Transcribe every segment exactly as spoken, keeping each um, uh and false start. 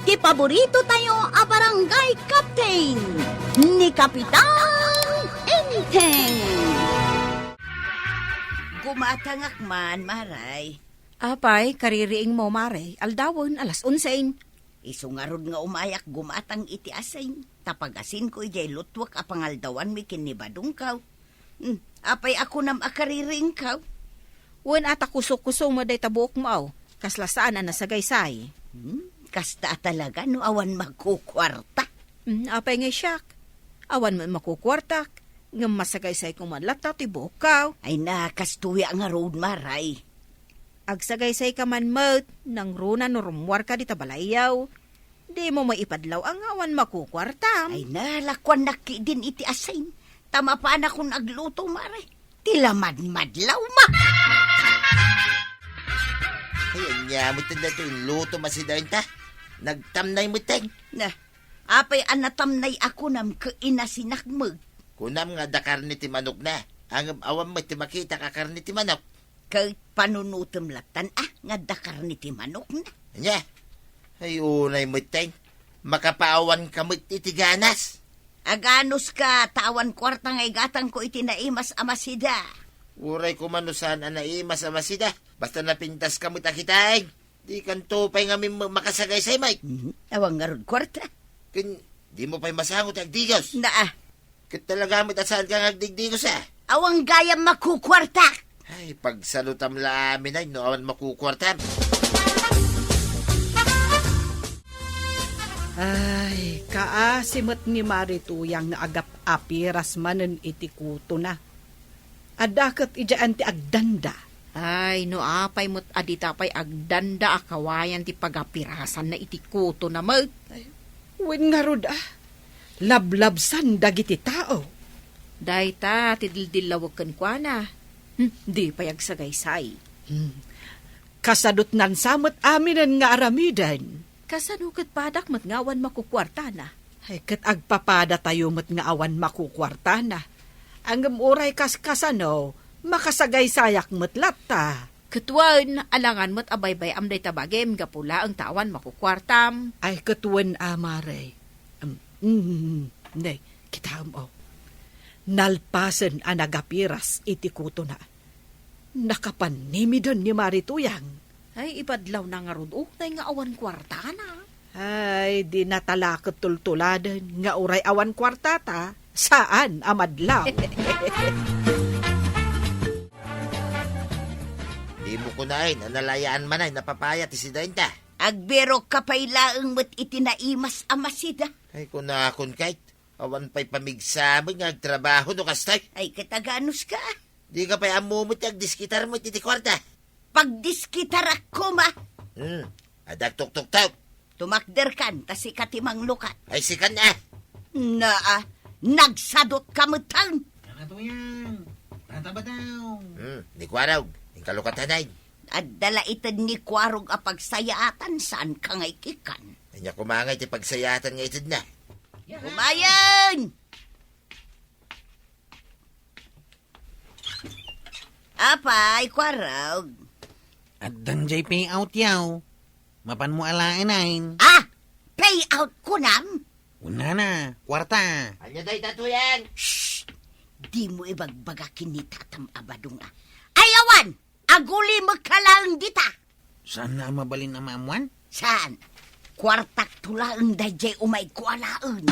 Ti paborito tayo a barangay captain, ni Kapitan Enteng. Gumatangak man, Maray. Apay, kaririingmo, Maray. Aldawen, alas onse. Isu ngarud nga umayak gumatang iti asin, ta pagasinko idiay lutwek a pangaldawanmi ken ni Badongko. Hmm, apay a kunam a kaririingko? Wen a ta kuso-kuso met dayta buokmo, aw. Kasla saan a nasagaysay. Hmm, kasta a talaga no awan makukuarta. Hmm, apay ngay siak? Awan met makukuartak, ngem masagaysay koma latta ti buokko. Ay na, kastoy a ngarud, Maray. Agsagaysayka man met, nangruna no rummuarka dita balayyo. Dimo maipadlaw a nga awan makukuartam. Ay na, lakuannak ketdin iti asin. Ta mapanakon agluto, Maray. Ti lamadmadlawma. Ay, ania met daytoy inlutom a sida inta? Nagtamnay met, Teng. Na, apay a natamnay a kunam ket inasinak met? Kunam nga adda karne ti manokna. Ngem awan met ti makitak a karne ti manok. Ket panunotem lattan a nga adda karne ti manokna. Ania? Ay, unay met, Teng. Makapaawanka met iti ganas. Aganuska, ta awan kuarta nga igatangko iti naimas a masida. Uray koma no saan a naimas a masida. Basta napintaska met a kitaen. Dikanto pay ngamin ma-, makasagaysay, Mike. Mhm. Awan ngarud kuarta. Ken, dimo pay masango ti agdigos. Naa. Ket talaga met a saanka nga agdigdigos, a? Awan gayam makukuartak. Ay, pagsalutam la amin ay no awan makukuartam. Ay, kaasi met ni Mari Tuyang nga agap-apiras manen iti kutona. Adda ket idiaan ti agdanda. Ay, no apay met a dita pay agdanda a kawayan ti pagapirasanna iti kutona met. Ay, wen ngarud a, lablabsan dagiti tao. Dayta ti dildillawek kenkuana. Hmm, di pay agsagaysay. Hmm. Kasadutnan sa met aminen nga aramiden. Kasano ket padak met nga awan makukuartana? Ay, ket agpapadatayo met nga awan makukuartana. Ngem uray kas-, kasano, makasagaysayak met latta. Ket wen, alangan met a baybay-am dayta bagim gapu laeng ta awan makukuartam. Ay, ket wen, a, Mare. Em, mm, ne, kitaem, o. Nalpasen a nagapiras iti kutona. Nakapannimiden ni Mari Tuyang. Ay, ibadlawna ngarud, o, tay nga awan kuartana. Ay, di natalaket tultuladen nga uray awan kuartata, saan a madlaw. Dimo kunaen a nalayaan manay napapaya ti sidaenta. Agbirokka pay laeng met iti naimas a masida. Ay, kunakon kayt, awan pay pamigsamen nga agtrabaho no kastay. Ay, ket aganuska. Dika pay ammo met ti agdiskitar met iti kuarta. Pagdiskitarak koma. Hmm, adda tuktuktok. Tumakderkan, ta sika ti manglukat. Ay, sikan a. Naa, nagsadutka metten. Kanatuyang, tatabadaw. Hmm, ni Kuarog, inkalukatan ay. Adda la ited ni Kuarog a pagsayaatan, saanka nga ikikan. Ania koma ngay ti pagsayaatan nga itedna? Kumayen! Apay, Kuarog. Addan jay payout yaw. Mapanmo alaen ayn. Ah! Payout kunam? Unana, kuarta. Ania dayta, Tuyang? Shh! Dimo ibagbaga ken ni tatam a badong a. Ay, awan! Agulimekka laeng dita! Saanna a mabalin a maammuan? Saan? Kuartakto laeng daydiay umayko alaen.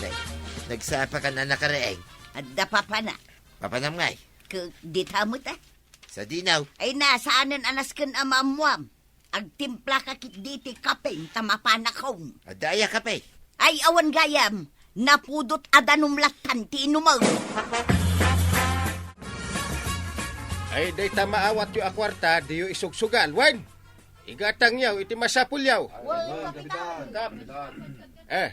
Nay, nagsapakan a nakariing. Adda papana. Papanam ngay? Ke, dita met a. Sadino? Ay na, saanen a nasken a maammuam. Agtimplaka ketdi ti kape ta mapanakon. Adda aya kape? Ay, awan gayam. Napudot a danum lattan ti inumem. Ay, dayta maawatyo a kuarta, diyo isugsugal. Wen, igatangyo iti masapulyo. Wen, Kapitan. Eh,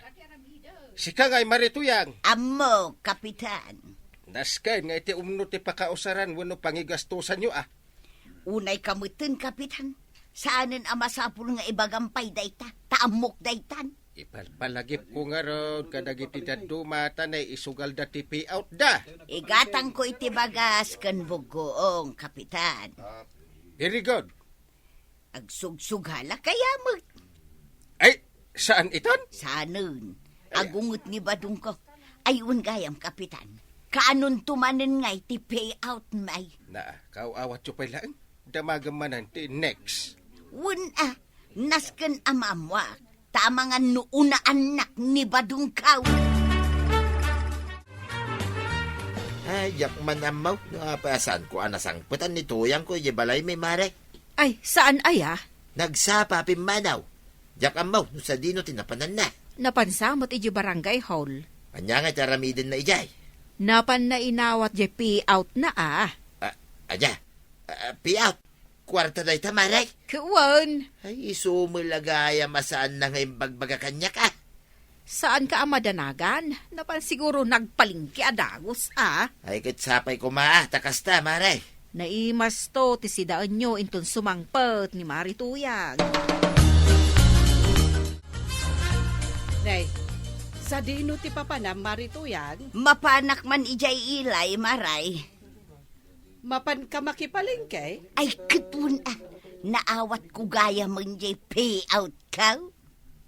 sika ngay, Mari Tuyang. Ammo, Kapitan. Nasken nga iti umno ti pakausaran wenno pangigastosanyo, a. Unay ka metten, Kapitan. Saanen a masapul nga ibagam pay dayta, ta ammok daytan. Ipalpalagipko ngarud kadagiti dadduma ta naisugalda ti payoutda. Igatangko iti bagas ken buggoong, Kapitan. Very good. Agsugsugala kaya met. Ay, saan itan? Sanen. Ay. Agunget ni badongko. Ay, wen gayam, Kapitan. Kaanonto manen ngay ti payout, may? Naa, kaaw-awatyo pay laeng. Damagem manen ti next. Wen a, nasken a maammoak. Ta amangan no unaannak ni badongko. Ay, diak man ammo no apay a saanko a nasangpetan ni tuyangko idiay balaymi, Mare. Ay, saan aya? Nagsapa a pimmanaw. Diak ammo no sadino ti napananna. Napansa met idiay barangay hall. Ania nga ti aramidenna idiay? Napanna inawat diay payout na a. Ah, ania? Ah, payout? Kuarta dayta, Mare? Ket wen. Ay, isu met la gayam a saanna nga imbagbaga kaniak, a. Saanka a madanagan? Napan siguro nagpalengke a dagus, a. Ay, ket sapay koma, a, ta kasta, Mare. Naimasto ti sidaenyo inton sumangpet ni Mari Tuyang. Nay, sadino ti papanam, Mari Tuyang? Mapanak man idiay ilay, Maray. Mapanka makipalengke? Ay, ket wen a, naawatko gayamen diay payoutko.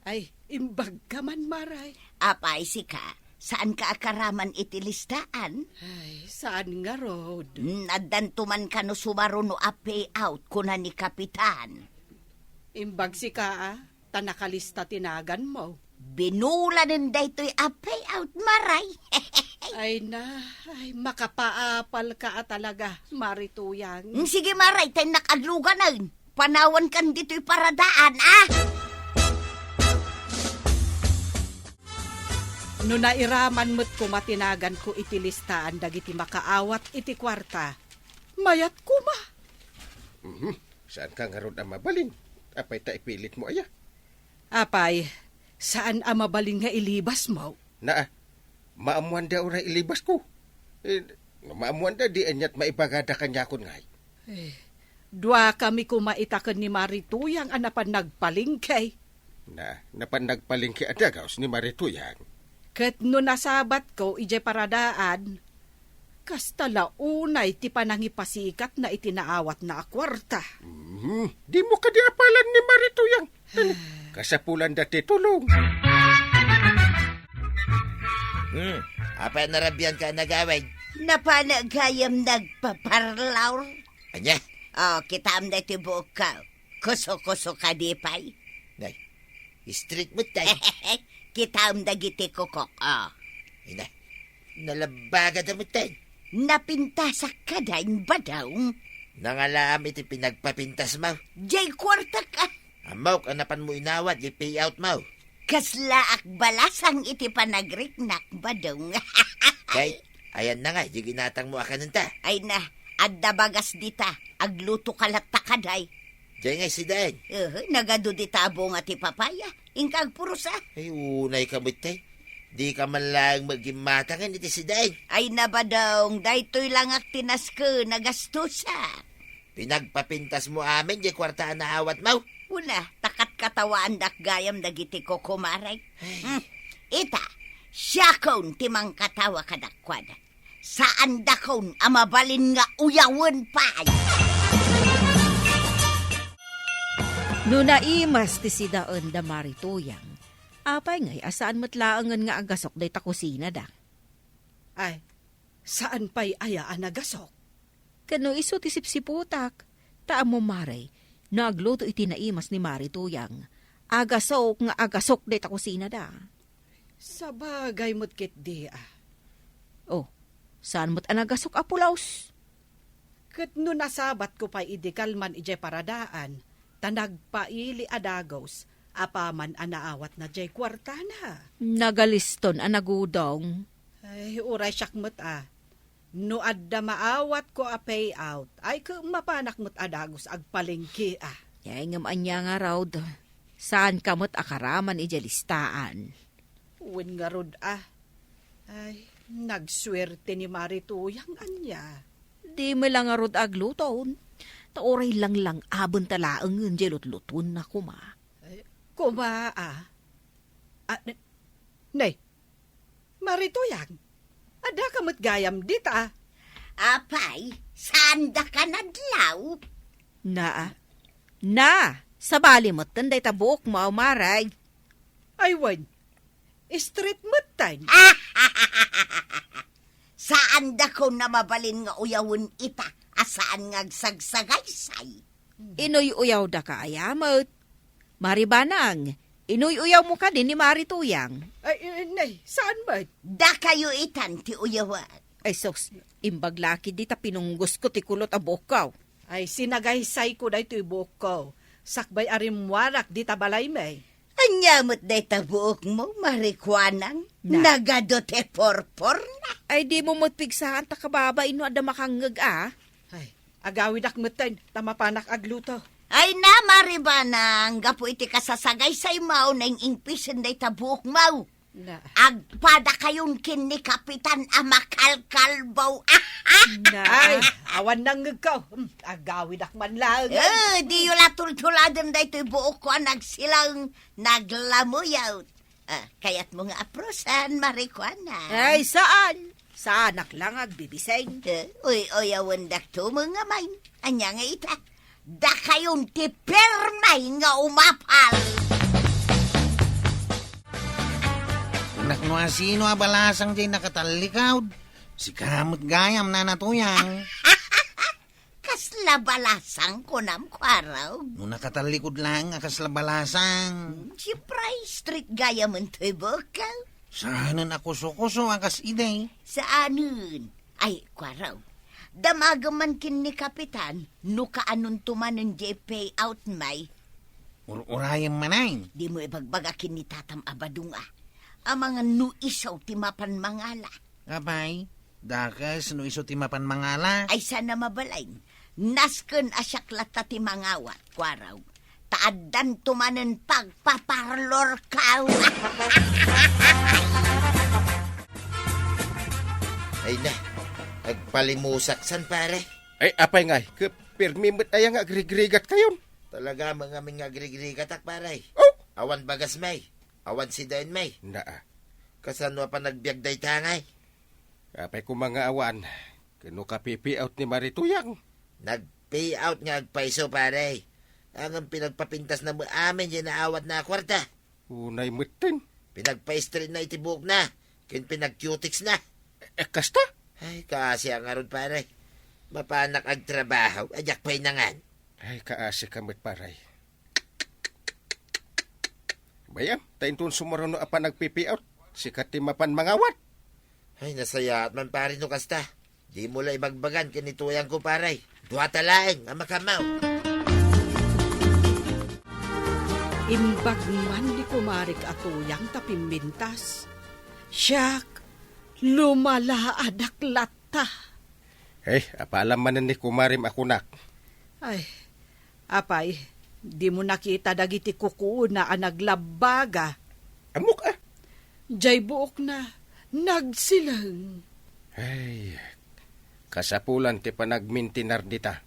Ay, imbagka man, Maray. Apay, sika, saanka a karaman iti listaan? Ay, saan ngarud. Hmm, addanto man kano sumaruno a payout, kuna ni Kapitan. Imbag sika, a. Ta nakalista ti naganmo. Binulanen daytoy a payout, Maray. Ay na, ay, makapaapalka a talaga, Mari Tuyang. Mm, sige, Maray, ta innak agluganen. Panawankan ditoy paradaan, a? No nairaman met koma ti naganko iti listaan dagiti makaawat iti kuarta, mayat koma. Mhm. Saanka ngarud a mabalin? Apay ta ipilitmo aya? Apay, saan a mabalin nga ilibasmo? Naa, maammoanda uray ilibasko. Eh, no maammoanda, di aniat maibagada kaniakon ngay? Eh, duakami koma ita ken ni Mari Tuyang a napan nagpalengke. Na, napan nagpalengke a dagus ni Mari Tuyang. Ket no nasabatko idiay paradaan, kasta la unay ti panangipasikatna iti naawatna a kuarta. Mhm. Dimo kadi apalan ni Mari Tuyang? Kasapulanda ti tulong. Hmm, apay a narabianka a nagawid? Napana gayam nagpaparlor. Ania? Oh, kitaem daytoy buokko. Kuso-kuso kadi pay. Nay, street met tay. Kitaem dagiti kukok, a. Ina, nalabagada met tay. Napintasak kadi, Badong. Nangalaam iti pinagpapintasmo. Diay kuartak, a. Ammok a napanmo inawat diay payoutmo. Kasla akbalasang iti panagriknak, Badong. Kay, ayanna ngay diay ginatangmo a kanenta. Ay na, adda bagas dita, aglutoka latta kadi. Diay ngay sidaen. Uhu, nagadu dita a bunga ti papaya. Inka agpuros, a. Ay, unayka met tay. Dika man laeng met gimmatangen iti sidaen. Ay na, Badong, daytoy langak ti nasken a gastusak. Pinagpapintasmo amin diay kuarta a naawatmo? Wen a, ta katkatawaandak gayam dagiti kukumarek. Ay. Hmm. Ita, siakon ti mangkatawa kadakuada. Saandakon a mabalin nga uyawen pay. No naimas ti sidaen da Mari Tuyang, apay ngay a saan met laengen nga agasok dayta kusinada? Ay, saan pay aya a nagasok? Ket no isu ti sipsiputak, ta ammom, Mari, no agluto iti naimas ni Mari Tuyang, agasok nga agasok dayta kusinada. Sabagay met ketdi, a. Oh, saan met a nagasok a pulos? Ket no nasabatko pay idi kalman idiay paradaan, ta nagpaili a dagus, apaman a naawatna diay kuartana. Nagaliston a nagudong. Ay, uray siak met, a. No adda maawatko a payout, ay ket mapanak met a dagus agpalengke, a. Ay, ngem ania ngarud, saanka met a karaman idiay listaan. Wen ngarud, a. Ay, nagsuerte ni Mari Tuyang ania. Dimo la ngarud agluton. Ta uray langlang-abenta laengen diay lutlutuenna koma. Ay, koma, a. A, ne-, ne, Mari Tuyang, addaka met gayam dita. Apay, saandaka nadlaw? Naa, Na, sabali metten dayta buokmo, Mare. Ay wen, street metten. Saandakon a mabalin nga uyawen ita a saan nga agsagsagaysay. Inuy-uyawdaka aya met? Mare Banang, inuy-uyawmo kadi ni Mare Tuyang? Ay, eh, nay, saan met? Dakayo itan ti uyawan. Ay sus, imbag la ketdi ta pinunggosko ti kulot a buokko. Ay, sinagaysayko daytoy buokko. Sakbay a rimmuarak dita balaymi. Ania met dayta buokmo, Mare Kuanang? Na. Nagadu ti purpurna. Ay, dimo met pigsaan ta kababain no adda makangngeg a. Ay, agawidak metten ta mapanak agluto. Ay na, Mare Banang, gapu iti kasasagaysaymo, naing-ingpisen dayta buokmo. Na. Agpadakayon ken ni Kapitan a makalkalbaw. Na. Ay, awan nangngegko. Hmm, agawidak man laeng. Eh, diyo la tultuladen daytoy buokko a nagsilang, naglamuyot. Ah, kayatmo nga aprosan, Mare Kuanang? Ay, saan? Saanak la nga agbibiseng. Eh, uy-uyawendak tumeng nga main. Ania nga ita? Dakayon ti pirmi nga umapal. Anak, no asino a balasang diay nakatallikod? Sika met gayam, Nana Tuyang. Kasla balasang kunam, Kuarog? No nakatallikod laeng a kasla balasang. Hmm, siempre, street gayamen toy buokko. Saanen a kuso-kuso a kas idi? Saanen. Ay, Kuarog, damagem man ken ni Kapitan no kaanonto manen diay payout mi. Ur-urayem manen. Dimo ibagbaga ken ni Tatam a Badong a, amangan no isu ti mapan mangala. Apay, dakes no isu ti mapan mangala. Ay, saan a mabalin. Nasken a siak latta ti mangawat, Kuarog. Ta addanto manen pagpaparlorko. Ay na, agpalimusak san, pare. Ay, apay ngay, ket pirmi met aya nga agrigrigatkayon? Talaga, mangamin nga agrigrigatak, pare. Oh! Awan bagasmi, awan sidaenmi. Naa. Kasano a panagbiag dayta ngay? Apay koma nga awan, ket no ka-payout ni Mare Tuyang? Nag-payout nga agpayso, pare. Ngem pinagpapintasna met amin diay naawatna a kuarta. Unay metten. Pinagpa-straightna iti buokna, ken pinag-cutex na. Eh, kasta? Ay, kaasi a ngarud, pare. Mapanak agtrabaho, a diak pay nangan. Ay, kaasika met, pare. Bay-am, ta inton sumaruno a panag-payout, sika ti mapan mangawat. Ay, nasayaat man, pare, no kasta. Dimo la ibagbagan ken ni Tuyangko, pare. Duata laeng a makammaw. Imbag man ni kumarik a Tuyang ta pimpintas. Siak, lumalaadak latta. Eh, apalam manen ni kumarim a kunak. Ay, apay, dimo nakita dagiti kukuona a naglabbaga? Ammok a. Diay buokna, nagsileng. Ay, kasapulan ti panagmintinar dita.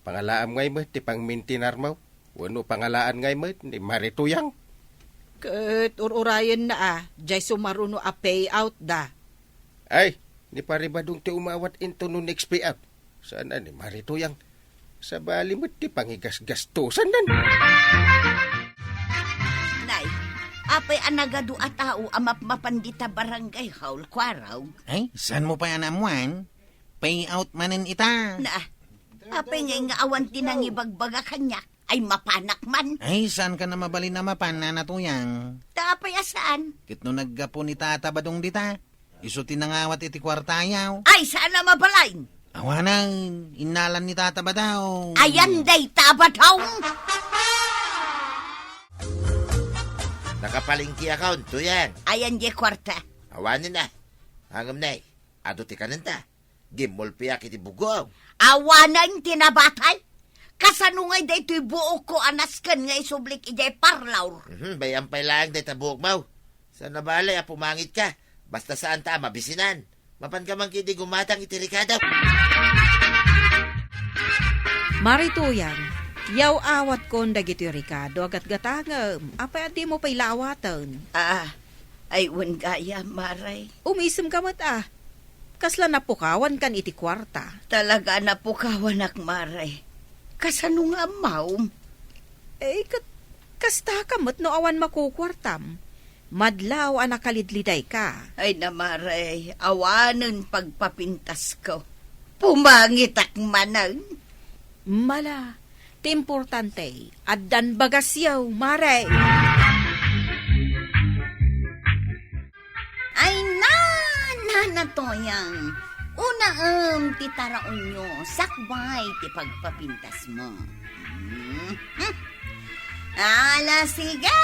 Pangalaam ngay met ti pangmintinarmo, wenno pangalaan ngay met ni Mare Tuyang? Ket ur-urayenna a, diay sumaruno a payout da. Ay, ni Pare Badong ti umawat inton no next payout. Saan a ni Mare Tuyang? Sabali met ti pangigasgastosannan. Nay, apay a nagadu a tao a mapmapan dita barangay hall, Kuarog? Ay, saanmo pay a naammoan? Payout manen ita. Na, apay ngay nga awan ti nangibagbaga kaniak? Ay, mapanak man. Ay, saankan a mabalin a mapan, Nana Tuyang? Ta apay a saan? Ket no naggapu ni Tata Badong dita, isu ti nangawat iti kuartayo. Ay, saan a mabalin? Awanen, innalan ni Tata Badong. Ayan dayta a Badong? Nakapalengkeakon, Tuyang. Ayan diay kuarta. Awanen a. Ngem nay, adu ti kanenta. Gimmulpiak iti bugo. Awanen ti nabatay. Kasano ngay daytoy buokko a nasken nga isublik idiay parlor? Mhm, bay-am pay laeng dayta buokmo. Saan a bale a pumangitka, basta saanta a mabisinan. Mapanka man ketdi gumatang iti rekado. Mare Tuyang, yaw-awatkon dagitoy rekado a gatgatangem. Apay a dimo pay la awaten? Ah, ay, wen gayam, Mare. Umisemka met a. Kasla napukawankan iti kuarta? Talaga a napukawanak, Mare. Kasano nga ammom? Eh, ket kasta ka met no awan makukuartam. Madlaw a nakalidlidayka. Ay, namare, awanen pagpapintasko. Pumangitak manen. Mala, ti importante, addan bagasyo, mare. Ay, na, Nana Toyang, unaem ti taraonyo, sakbay ti pagpapintasmo. Hmm. Ala, sige!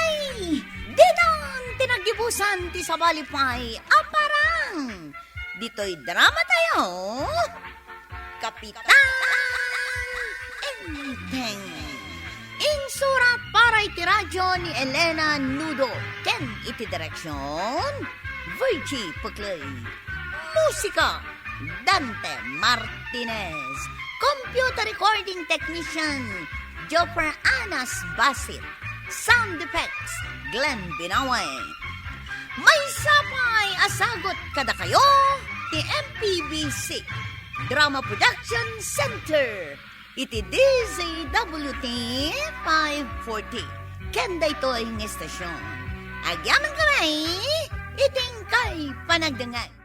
Ditan ti naggibusan ti sabali pay a parang ditoy drama tayo, Kapitan Enteng. Insurat para iti radyo ni Elena Nudo ken iti direksyon, Virgie Puclay. Musika, Dante Martinez. Computer recording technician, Jopper Anas Basit. Sound effects, Glenn Binawe. Maysa pay a sagut kadakayo ti M P B C Drama Production Center iti D Z W T five forty. Ken daytoy nga istasyon, agyamankami iti inkay panagdengngeg.